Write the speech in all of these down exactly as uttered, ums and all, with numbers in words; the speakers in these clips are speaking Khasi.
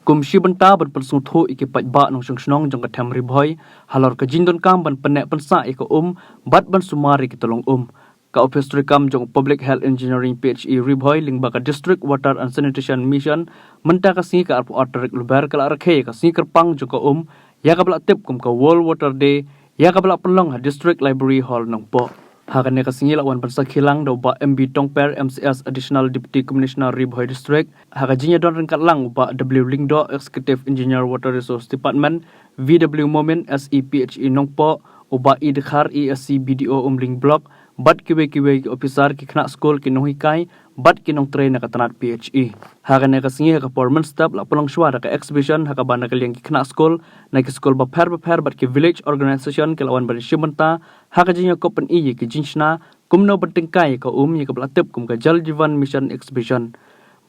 Kum shi bynta ban pynsngewthuh ïa ki paidbah nongshong shnong jong ka them Ri Bhoi halor ka jingdonkam ban pynneh pynsah ïa ka um bad ban sumar ïa ki tyllong um, ka ophis treikam jong u Public Health Engineering, P H E, Ri Bhoi lyngba ka District Water and Sanitation Mission mynta ka sngi ka arphew ar tarik Lber ka la rakhe ïa ka sngi kyrpang jong ka um, ïa kaba la tip kum ka World Water Day, ïa kaba la pynlong ha District Library Hall, Nongpoh. Ha kane ka sngi la wan ban sakhi lang da u Bah M B Tongper, M C S, Additional Deputy Commissioner, Ri Bhoi District, ha ka jingïadon ryngkat lang u Bah W Lyngdoh, Executive Engineer, Water Resource Department, V W Momin, S E P H E, Nongpoh, u Bah E Dkhar, E S C, B D O, Umling Block, bad kiwei kiwei ki ophisar, ki khynnah skul, ki nonghikai bad ki nongtrei na ka tnat P H E. Ha kane ka sngi, ha ka por mynstep, la pynlong shuwa da ka exhibition ha kaba na ka liang ki khynnah skul na ki skul bapher bapher bad ki village organization ki la wan ban shim bynta ha ka jingïakob pyni ïa ki jingshna kumno ban tyngkai ïa ka um, ïa kaba la tip kum ka Jal Jeevan Mission Exhibition.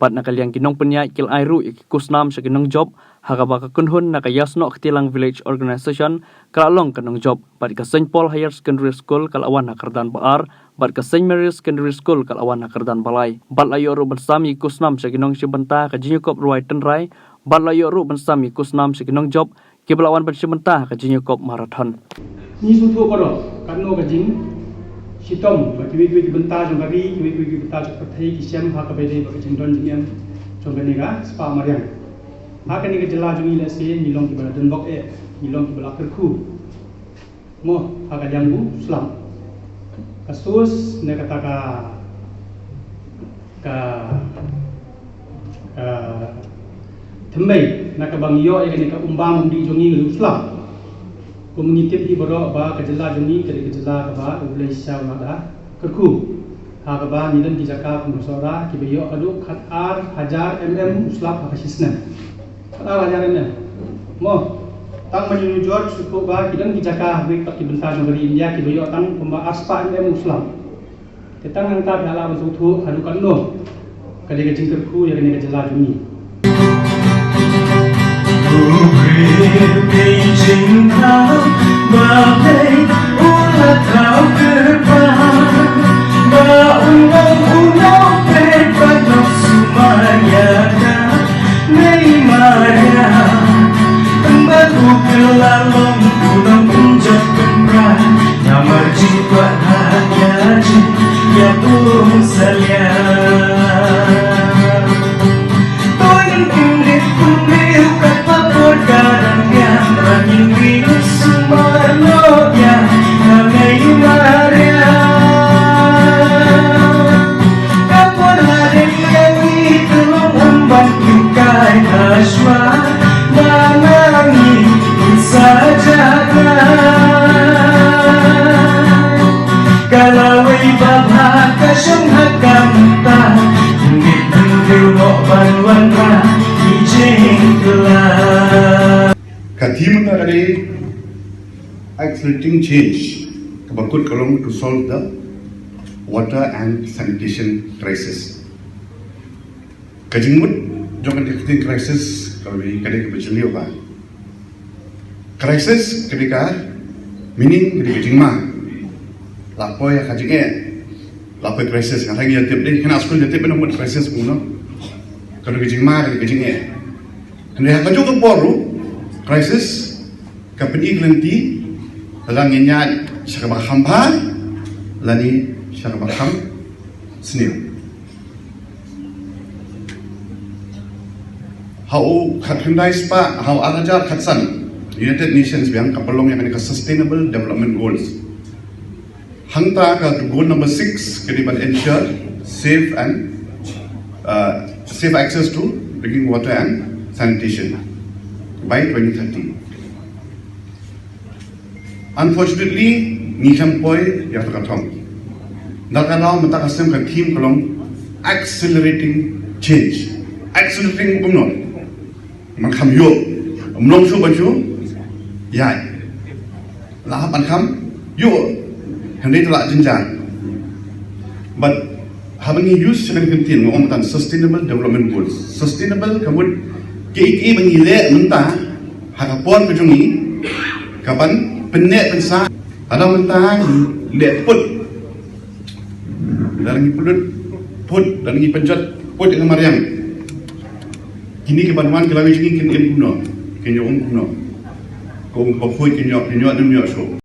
Bad na ka liang ki nongpynïaid ki la ai ruh ïa ki khusnam sha ki nongjop, ha kaba ka kynhun na ka Ïasnoh Ktilang Village Organization ka la long ka nongjop, bad ka Saint Paul Higher Secondary School ka la wan ha kyrdan ba ar, bad ka Saint Mary's Secondary School ka la wan ha kyrdan ba lai. Bad la ïoh ruh ban sam ïa ki khusnam sha ki nongshim bynta ha ka jingïakob rwai tynrai, bad la ïoh ruh ban sam ïa ki khusnam sha ki nongjop kiba la wan ban shim bynta ha ka jingïakob marathon. Ngi sngewthuh baroh katno ka jingshitom ba kiwei kiwei ki bynta jong ka ri, kiwei kiwei ki bynta jong ka pyrthei ki shem ha kaba ïadei bad ka jingdon jingem jong kane ka spah mariang. Ha kane ka jylla jong ngi lehse ngi long kiba la donbok eh, ngi long kiba la kyrkhu mo ha ka liang u slap. Ka source ne kata ka, ka, ka thymmei na kaba ngi ïoh ïa kane ka umbam umdih jong ngi, u slap. Kum ngi tip hi baroh ba ka jylla jong ngi ka dei ka jylla kaba U Blei shisha u la da kyrkhu, ha kaba ngi don ki jaka kum ka Sohra kiba ïoh haduh khatar hajar mm u slap ha ka shi snem. Khatar hajar mm. Mo, tang ban ïanujor shuh ba ki don ki jaka ha ki bynta jong ka ri India kiba ïoh tang kumba arspah mm u slap. Te tang hangta phi lah ban sngewthuh haduh katno ka dei ka jingkyrkhu ïa kane ka jylla jong ngi. Ka theme ka dei accelerating change, kaba kut ka long to solve the water and sanitation crisis. Ka jingmut jong ka ktien crisis ka dei, ka dei kaba jylliew ba crisis ka dei ka meaning, ka dei ka jingma. La poi ka jingeh, la poi crisis, nga tharai ngi ïa tip dei, khynnah skul ïa tip ba mut crisis kumno. Ka dei ka jingma, ka dei ka jingeh. Hynrei ha kajuh ka por ruh crisis ka pyni ka lynti lada ngin ïaid sha kaba kham bha lane sha kaba kham sniew. Ha u khatkhyndai spah, ha u ar hajar khatsan, United Nations biang ka pynlong ïa kane ka Sustainable Development Goals. Hangta ka goal number six ka dei ban ensure safe and, uh, safe access to drinking water and sanitation by twenty thirty. Unfortunately, ngi khlem poi ïa kata ka thong. Dang ka daw mynta ka snem ka theme ka long accelerating change. Accelerating kumno? Ban kham ïoh, ym long shuh ban shu ïaid. La hap ban kham ïoh, hynrei te la jynjar. But haba ngi use sha kane ka ktien, nga ong tang Sustainable Development Goals. Sustainable ka mut kiei kiei ba ngi leh mynta ha ka por ka jong ngi ka ban pynneh pynsah. Lada mynta ngi leh put, lada ngi pynlut put, lada ngi pynjot put ïa ka mariang, Kine ki ban wan ki la wei jingim kin im kumno, kin ïoh um kumno. Ko um ba khuid kin ïoh, kin ïoh nym ïoh shuh.